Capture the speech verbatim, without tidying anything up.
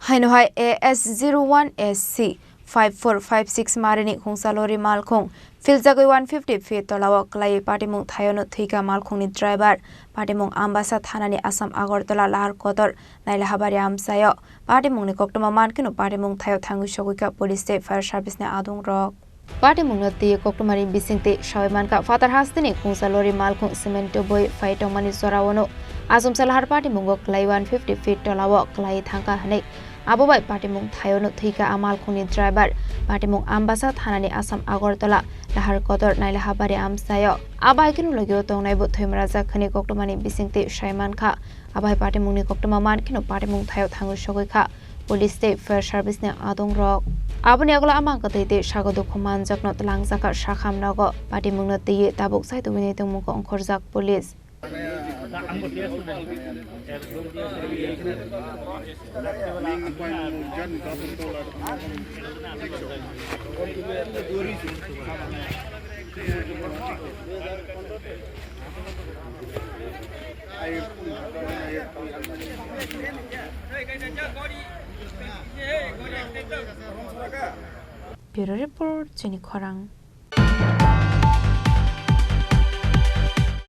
Haino hai A S zero one S C five four five six marini khungsa lori malkhung philjagwi one fifty feet tolao kwlaiwi patimung thaiono thwikha malkhungni driver. Patimung Ambasa thanani Assam Agartala Lahar Kotor Nailahabari amchaio. Patimungni koktwma mankheno patimung thaio thangwi sogwikha police tei fire service ni adungrok. Patimungno twi koktwmani bisingtwi sawi mankha, phatar hasteni khungsa lori malkhung cement tubui phai tongmani joraono achomsa lahar patimungo kwlai one fifty feet tolao kwlai thangkha hwnwi. Abo bai patimung thaiono thwikha a malkhungni driver. Patimung Ambasa thanani Assam Agartala Lahar Kotor Nailahabari amchaio. Abo hai kheno logio tongnaibo thwimrajak hwnwi koktwmani bisingtwi sai mankha. Abo hai patimungni koktwma mankheno patimung thaio thangwi sogwikha police tei fire service ni adungrok. Aboni yagulo a mangkwtwi tei sago dukhu manjakno twlangjakha sakham nogo. Patimungno twiwi tabuk saitubini tongmungkho ongkhorjak police. Bureau Report, Chini Khorang.